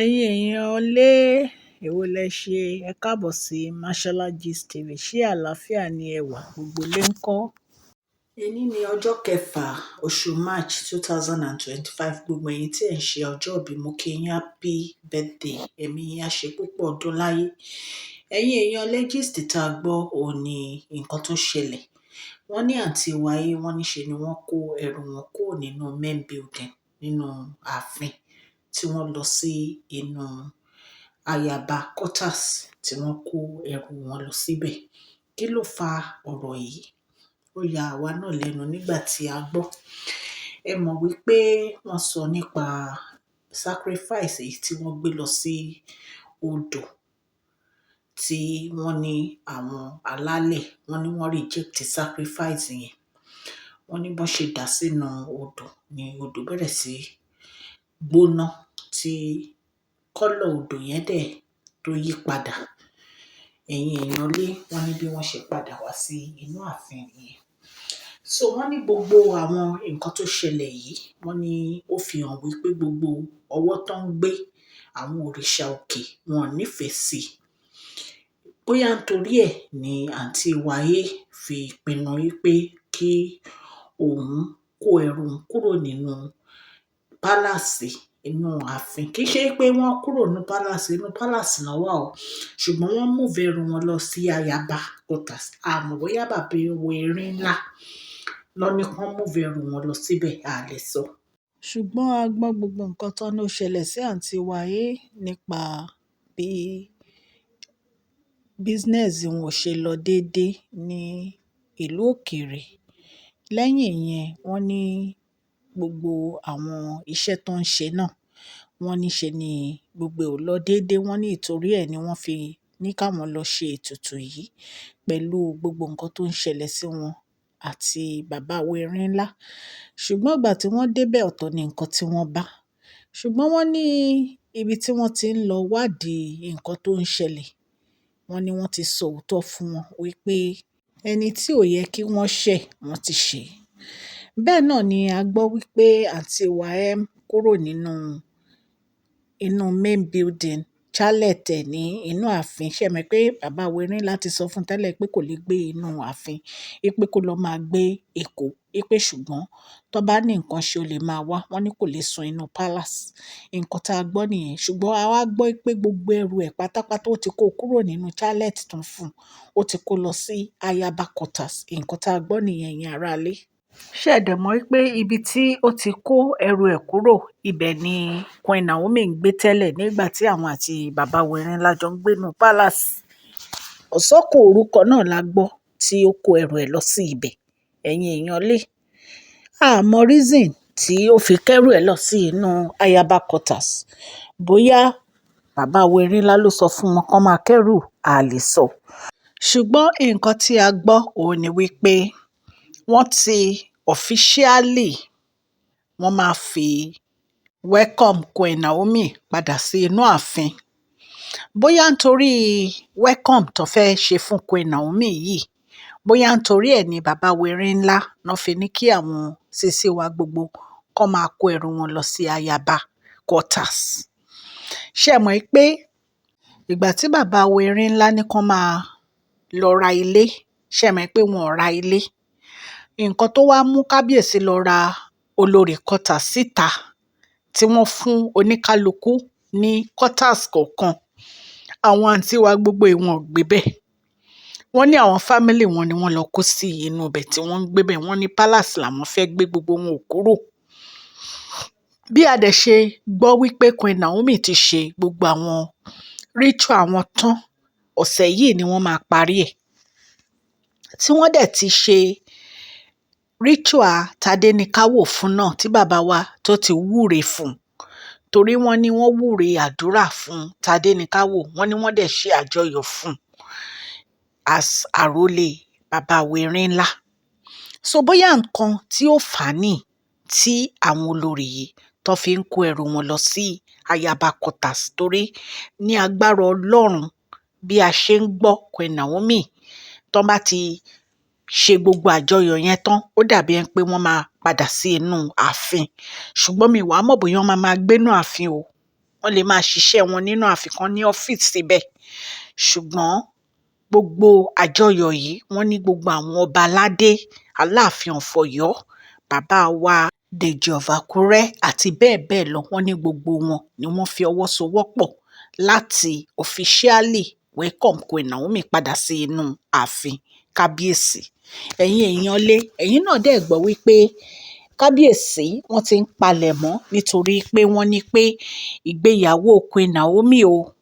Ẹ̀yin èèyàn lé, èwo lẹ ṣe? Ẹ káàbọ̀ sí Mashola Gist TV. Ṣé àlàáfíà ni ẹ wà? Gbogbo ilé ń kọ́. Èní ni ọjọ́ kẹfà oṣù March 2025. Gbogbo ẹ̀yin tí ẹ̀ ń ṣe ọjọ́ ìbí, mo kí yín happy birthday. Ẹ̀mí yín á ṣe púpọ̀ ọdún láyé. Ẹ̀yin èèyàn lé, gist tá a gbọ́ òun ní nǹkan tó ṣẹlẹ̀. Wọ́n ní àǹtí wa yìí, wọ́n ní ṣe ni wọ́n kó ẹrù wọn kúrò nínú main building nínú ààfin, tí wọ́n lọ sí inú ayaba quarters, tí wọ́n kó ẹrù wọn lọ síbẹ̀. Kí ló fa ọ̀rọ̀ yìí? Ó ya àwa náà lẹ́nu nígbà tí a gbọ́. Ẹ mọ̀ wípé wọ́n sọ nípa sacrifice èyí tí wọ́n gbé lọ sí odò, tí wọ́n ní àwọn alálẹ̀, wọ́n ní wọ́n reject sacrifice yẹn. Wọ́n ní bọ́n ṣe dà sínú odò ní odò bẹ̀rẹ̀ sí gbóná, tí colour odò yẹn dẹ̀ tó yí padà. Ẹ̀yin èèyàn lé, wọ́n ní bí wọ́n ṣe padà wá sí inú ààfin nìyẹn. So wọ́n ní gbogbo àwọn nǹkan tó ṣẹlẹ̀ yìí, wọ́n ní ó fi hàn wípé gbogbo ọwọ́ tó ń gbé àwọn òrìṣà òkè, wọn ò nífẹ̀ẹ́ sí. Bóyá nítorí ẹ̀ ni àǹtí wa yìí fi pinnu wípé kí òun kó ẹrù òun kúrò nínú palace, inú ààfin. Kì í ṣe pé wọ́n kúrò nínú palace, inú palace náà wà o. Ṣùgbọ́n wọ́n move ẹrù wọn lọ sí ayaba quarters. A mọ̀ bóyá bàbá erin ńlá lọ ní kí wọ́n move ẹrù wọn lọ síbẹ̀, a lè sọ. Ṣùgbọ́n a gbọ́ gbogbo nǹkan tó ní ó ṣẹlẹ̀ sí àǹtí wa yìí nípa bí business wọn ò ṣe lọ déédé ní ìlú òkèèrè. Lẹ́yìn ìyẹn, wọ́n ní gbogbo àwọn iṣẹ́ tó ń ṣe náà, wọ́n ní ṣe ni gbogbo ẹ̀ ò lọ déédé. Wọ́n ní ìtorí ẹ̀ ni wọ́n fi ní káwọn lọ ṣe ètùtù yìí pẹ̀lú gbogbo nǹkan tó ń ṣẹlẹ̀ sí wọn àti bàbá wa erin ńlá. Ṣùgbọ́n ìgbà tí wọ́n dé bẹ̀, ọ̀tọ̀ ni nǹkan tí wọ́n bá. Ṣùgbọ́n wọ́n ní ibi tí wọ́n ti ń lọ wádìí nǹkan tó ń ṣẹlẹ̀, wọ́n ní wọ́n ti sọ òótọ́ fún wọn wípé ẹni tí ò yẹ kí wọ́n ṣẹ̀, wọ́n ti ṣẹ̀. Bẹ́ẹ̀ náà ni a gbọ́ wípé àǹtí wa M kúrò nínú inú main building chalet ẹ̀ ní inú ààfin. Ṣé ẹ mọ̀ pé bàbá wa erin ńlá ti sọ fún tẹ́lẹ̀ pé kò lè gbé inú ààfin, wípé kó lọ máa gbé Èkó, wípé ṣùgbọ́n tó bá ní nǹkan ṣe, ó lè máa wá. Wọ́n ní kò lè sùn inú palace. Nǹkan tá a gbọ́ nìyẹn. Ṣùgbọ́n a wá gbọ́ pé gbogbo ẹrù ẹ̀ pátápátá, ó ti kó kúrò nínú chalet tó ń fún un, ó ti kó lọ sí ayaba quarters. Nǹkan tá a gbọ́ nìyẹn, ẹ̀yin ará ilé. Ṣé ẹ dẹ̀ mọ̀ wípé ibi tí ó ti kó ẹrù ẹ̀ kúrò, ibẹ̀ ni Queen Naomi ń gbé tẹ́lẹ̀ nígbà tí àwọn àti bàbá wa erin ńlá jọ ń gbé nínú palace? Ọ̀sán kan òru kan náà la gbọ́ tí ó kó ẹrù ẹ̀ lọ sí ibẹ̀. Ẹ̀yin èèyàn lé, a mọ reason tí ó fi kẹ́rù ẹ̀ lọ sí inú ayaba quarters. Bóyá bàbá wa erin ńlá ló sọ fún wọn kó máa kẹ́rù, a lè sọ. Ṣùgbọ́n nǹkan tí a gbọ́ òun ni wípé wọ́n ti officially, wọ́n máa fi welcome Queen Naomi padà sí inú ààfin. Bóyá nítorí welcome tó fẹ́ ṣe fún Queen Naomi yìí, bóyá nítorí ẹ̀ ni bàbá wa erin ńlá náà fi ní kí àwọn sisi wa gbogbo kó máa kó ẹrù wọn lọ sí ayaba quarters. Ṣé ẹ mọ̀ pé ìgbà tí bàbá wa erin ńlá ní kó máa lọ ra ilé, ṣé ẹ mọ̀ pé wọn ò ra ilé? Nǹkan tó wá mú kábíyèsí lọ ra olórí quarters síta, tí wọ́n fún oníkálukú ní quarters kọ̀ọ̀kan, àwọn àǹtí wa gbogbo ìwọ̀n gbé bẹ́ẹ̀. Wọ́n ní àwọn family wọn ni wọ́n lọ kó sí inú ibẹ̀ tí wọ́n ń gbé bẹ́ẹ̀. Wọ́n ní palace làwọn fẹ́ gbé, gbogbo wọn ò kúrò. Bí a dẹ̀ ṣe gbọ́ wípé Queen Naomi ti ṣe gbogbo àwọn ritual àwọn tán, ọ̀sẹ̀ yìí ni wọ́n máa parí ẹ̀. Tí wọ́n dẹ̀ ti ṣe ritual Tadéníkàwò fún náà, tí bàbá wa tó ti wúre fún, torí wọ́n ní wọ́n wúre àdúrà fún Tadéníkàwò, wọ́n ní wọ́n dẹ̀ ṣe àjọyọ̀ fún as àrólé bàbá wa erin ńlá. So bóyá nǹkan tí ó fà á nì tí àwọn olórí yìí tó fi ń kó ẹrù wọn lọ sí ayaba quarters, torí ní agbára Ọlọ́run, bí a ṣe ń gbọ́, Queen Naomi tó bá ti ṣe gbogbo àjọyọ̀ yẹn tán, ó dàbí ẹni pé wọ́n máa padà sí inú ààfin. Ṣùgbọ́n mi wàá mọ̀ bóyá wọ́n máa máa gbénú ààfin o. Wọ́n lè máa ṣiṣẹ́ wọn nínú ààfin kan ní ọ́fíìsì síbẹ̀. Ṣùgbọ́n gbogbo àjọyọ̀ yìí, wọ́n ní gbogbo àwọn ọba aládé, Aláàfin of Ọ̀yọ́, bàbá wa Dèjì of Àkúrẹ́ àti bẹ́ẹ̀ bẹ́ẹ̀ lọ, wọ́n ní gbogbo wọn ni wọ́n fi ọwọ́ sowọ́pọ̀ láti officially welcome Queen Naomi padà sí inú ààfin kábíyèsí. Ẹ̀yin èèyàn lé, ẹ̀yin náà dẹ̀ gbọ́ wípé kábíyèsí wọ́n ti ń palẹ̀mọ́, nítorí pé wọ́n ní pé ìgbéyàwó Queen Naomi o,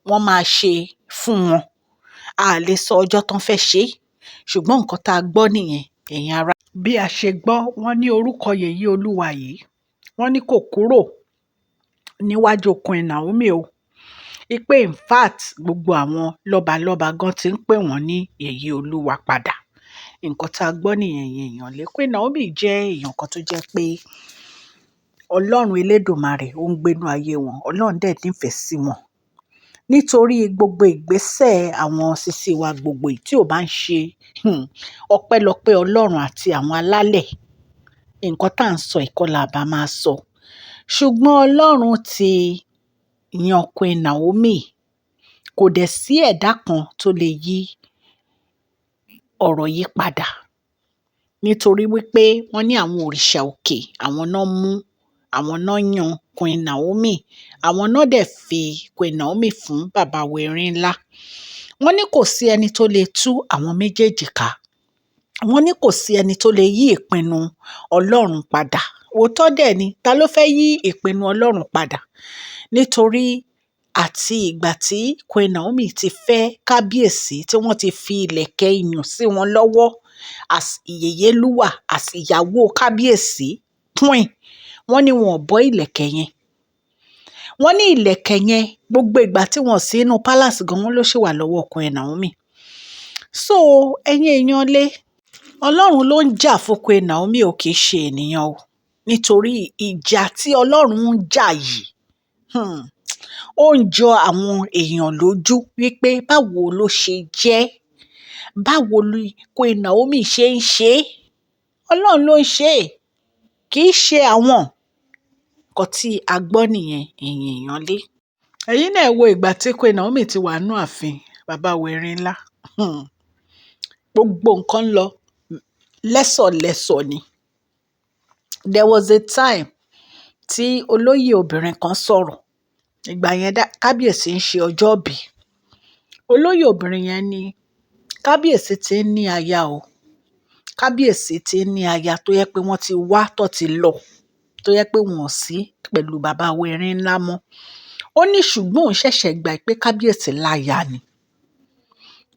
wọ́n máa ṣe fún wọn. A lè sọ ọjọ́ tán fẹ́ ṣe, ṣùgbọ́n nǹkan tá a gbọ́ nìyẹn, ẹ̀yin ará. Bí a ṣe gbọ́, wọ́n ní orúkọ yèyé olúwa yìí, wọ́n ní kò kúrò níwájú Queen Naomi o, ipe in fact gbogbo àwọn lọ́balọ́ba gan ti ń pè wọ́n ní yèyé olúwa padà. Nǹkan tá a gbọ́ nìyẹn, ẹ̀yin èèyàn lé. Queen Naomi jẹ́ èèyàn kan tó jẹ́ pé Ọlọ́run Elédùmarè ó ń gbénú ayé wọn, Ọlọ́run dẹ̀ nífẹ̀ẹ́ sí wọn. Nítorí gbogbo ìgbésẹ̀ àwọn sisi wa gbogbo tí ò bá ń ṣe ọpẹ́lọpẹ́ Ọlọ́run àti àwọn alálẹ̀, nǹkan tá à ń sọ ìkọlà bá máa sọ. Ṣùgbọ́n Ọlọ́run ti yan Queen Naomi, kò dẹ̀ sí ẹ̀dá kan tó lè yí ọ̀rọ̀ yìí padà. Nítorí wípé wọ́n ní àwọn òrìṣà òkè, àwọn náà mú, àwọn náà yan Queen Naomi, àwọn náà dẹ̀ fi Queen Naomi fún bàbá wa Erinla. Wọ́n ní kò sí ẹni tó lè tú àwọn méjèèjì ká. Wọ́n ní kò sí ẹni tó lè yí ìpinnu Ọlọ́run padà. Òótọ́ dẹ̀ ni, ta ló fẹ́ yí ìpinnu Ọlọ́run padà? Nítorí àti ìgbà tí Queen Naomi ti fẹ́ kábíyèsí, tí wọ́n ti fi ìlẹ̀kẹ̀ iyùn sí wọn lọ́wọ́ as Yèyélúwà, as ìyàwó kábíyèsí queen, wọ́n ní wọn ò bọ́ ìlẹ̀kẹ̀ yẹn. Wọ́n ní ìlẹ̀kẹ̀ yẹn, gbogbo ìgbà tí wọ́n sí inú palace gan, wọ́n ló ṣì wà lọ́wọ́ Queen Naomi. So ẹ̀yin èèyàn lé, Ọlọ́run ló ń jà fún Queen Naomi ò, kì í ṣe ènìyàn o. Nítorí ìjà tí Ọlọ́run ń jà yìí, ó ń jọ àwọn èèyàn lójú wípé báwo ló ṣe jẹ́, báwo ni Queen Naomi ṣe ń ṣe é. Ọlọ́run ló ń ṣe é, kì í ṣe àwọn. Nǹkan tí a gbọ́ nìyẹn, ẹ̀yin èèyàn lé. Ẹ̀yin náà wo ìgbà tí Queen Naomi ti wà nínú ààfin bàbá wa Erinla. Gbogbo nǹkan ń lọ lẹ́sọ̀lẹ́sọ̀ ni. There was a time tí olóyè obìnrin kan sọ̀rọ̀. Ìgbà yẹn kábíyèsí ń ṣe ọjọ́ ìbí. Olóyè obìnrin yẹn ní kábíyèsí ti ń ní aya o. Kábíyèsí ti ń ní aya tó yẹ pé wọ́n ti wá tó ti lọ, tó yẹ pé wọn ò sí pẹ̀lú bàbá wa Erinla mọ́. Ó ní ṣùgbọ́n òun ṣẹ̀ṣẹ̀ gbà pé kábíyèsí láya ni.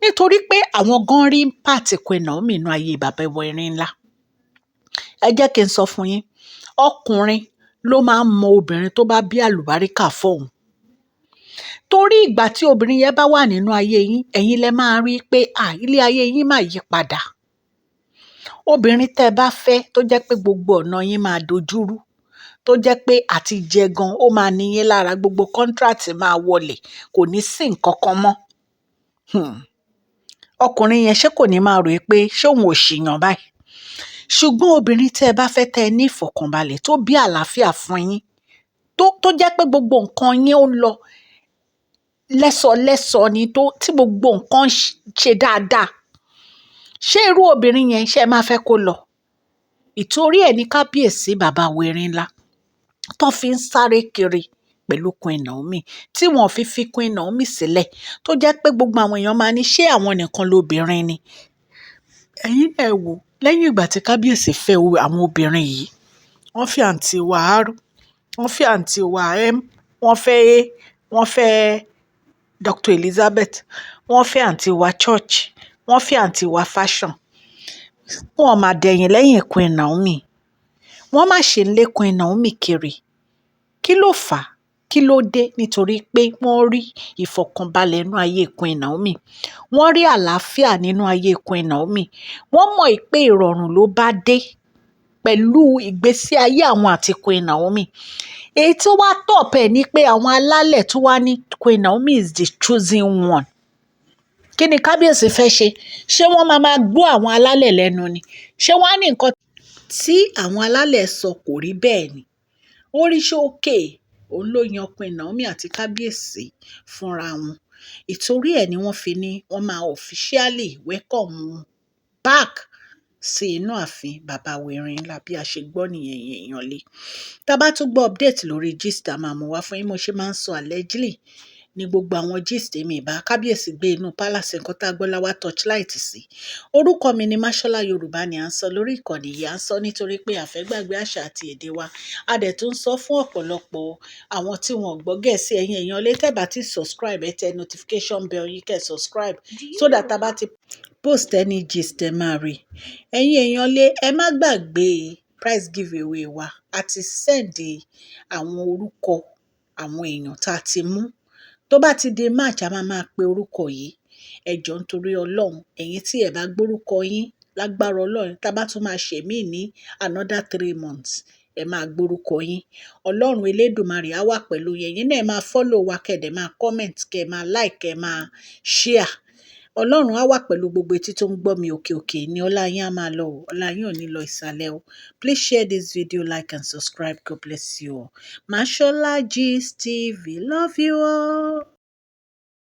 Nítorí pé àwọn gan rí impact Queen Naomi nínú ayé bàbá wa Erinla. Ẹ jẹ́ kí n sọ fún yín, ọkùnrin ló máa ń mọ obìnrin tó bá bí àlùbáríkà fóun. Torí ìgbà tí obìnrin yẹn bá wà nínú ayé yín, ẹ̀yin lẹ máa rí pé à, ilé ayé yín máa yí padà. Obìnrin tẹ́ ẹ bá fẹ́ tó jẹ́ pé gbogbo ọ̀nà yín máa dojúrú, tó jẹ́ pé àti jẹ gan ó máa ní yín lára, gbogbo contract máa wọlẹ̀, kò ní sí nǹkan kan mọ́. Ọkùnrin yẹn ṣé kò ní máa rò pé ṣé òun ò ṣìyàn báyìí? Ṣùgbọ́n obìnrin tẹ́ ẹ bá fẹ́, tẹ́ ẹ ní ìfọ̀kànbalẹ̀, tó bí àlàáfíà fún yín, tó jẹ́ pé gbogbo nǹkan yín ó lọ lẹ́sọ̀lẹ́sọ̀ ni, tó tí gbogbo nǹkan ṣe dáadáa. Ṣé irú obìnrin yẹn ṣé ẹ máa fẹ́ kó lọ? Ìtorí ẹ̀ ní kábíyèsí bàbá wa Erinla tó fi ń sáré kiri pẹ̀lú Queen Naomi, tí wọ́n fi fi Queen Naomi sílẹ̀, tó jẹ́ pé gbogbo àwọn èèyàn máa ní ṣé àwọn nìkan lobìnrin ni. Ẹ̀yin náà wò, lẹ́yìn ìgbà tí kábíyèsí fẹ́ àwọn obìnrin yìí, wọ́n fẹ́ àǹtí wa R, wọ́n fẹ́ àǹtí wa M, wọ́n fẹ́ A, wọ́n fẹ́ Dr. Elizabeth, wọ́n fẹ́ àǹtí wa Church, wọ́n fẹ́ àǹtí wa Fashion. Wọ́n máa dẹ̀yìn lẹ́yìn Queen Naomi. Wọ́n má ṣe ń lé Queen Naomi kiri. Kí ló fà á? Kí ló dé? Nítorí pé wọ́n rí ìfọ̀kànbalẹ̀ nínú ayé Queen Naomi. Wọ́n rí àlàáfíà nínú ayé Queen Naomi. Wọ́n mọ̀ pé ìrọ̀rùn ló bá dé pẹ̀lú ìgbésí ayé àwọn àti Queen Naomi. Èyí tó wá top ẹ̀ ni pé àwọn alálẹ̀ tó wá ní Queen Naomi is the chosen one. Kí ni kábíyèsí fẹ́ ṣe? Ṣé wọ́n máa máa gbọ́ àwọn alálẹ̀ lẹ́nu ni? Ṣé wọ́n á ní nǹkan tí àwọn alálẹ̀ sọ kò rí bẹ́ẹ̀ ni? Oríṣi òkè. Òun ló yan Queen Naomi àti kábíyèsí fúnra wọn. Ìtorí ẹ̀ ni wọ́n fi ní wọ́n máa officially welcome wọn back sí inú ààfin bàbá wa Erin Ńlá. Bí a ṣe gbọ́ nìyẹn, èèyàn lé. Tá bá tún gbọ́ update lórí gist, a máa mú wá fún yín. Mo ṣe máa ń sọ, allegedly ní gbogbo àwọn gist èmi ìbá kábíyèsí gbé inú palace. Nǹkan tá a gbọ́ la wá torchlight sí. Orúkọ mi ni Mashola. Yorùbá ni à ń sọ lórí ìkànnì yìí. À ń sọ nítorí pé a fẹ́ gbàgbé àṣà àti èdè wa. A dẹ̀ tún sọ fún ọ̀pọ̀lọpọ̀ àwọn tí wọ́n gbọ́ Gẹ̀ẹ́sì. Ẹ̀yin èèyàn lé, tẹ́ bá ti subscribe, ẹ tẹ notification bell yín, kẹ́ subscribe, so that tá bá ti post any gist, ẹ máa rí. Ẹ̀yin èèyàn lé, ẹ má gbàgbé prize giveaway wa. A ti send àwọn orúkọ àwọn èèyàn tá a ti mú. Tó bá ti di March, a máa máa pe orúkọ yìí. Ẹ jọ̀ọ́, nítorí Ọlọ́run, ẹ̀yin tí ẹ bá gbórúkọ yín, lágbára Ọlọ́run, tá bá tún máa ṣe míì ní another 3 months, ẹ máa gbórúkọ yín. Ọlọ́run Elédùmarè á wà pẹ̀lú yín. Ẹ̀yin náà ẹ máa follow wa, kẹ́ dẹ̀ máa comment, kẹ́ máa like, kẹ́ máa share. Ọlọ́run á wà pẹ̀lú gbogbo etí tó ń gbọ́ mi. Òkè òkè ní ọlá yín á máa lọ o. Ọlá yín ò ní lọ ìsàlẹ̀ o. Please share this video, like and subscribe. God bless you all. Mashola Gist TV love you all.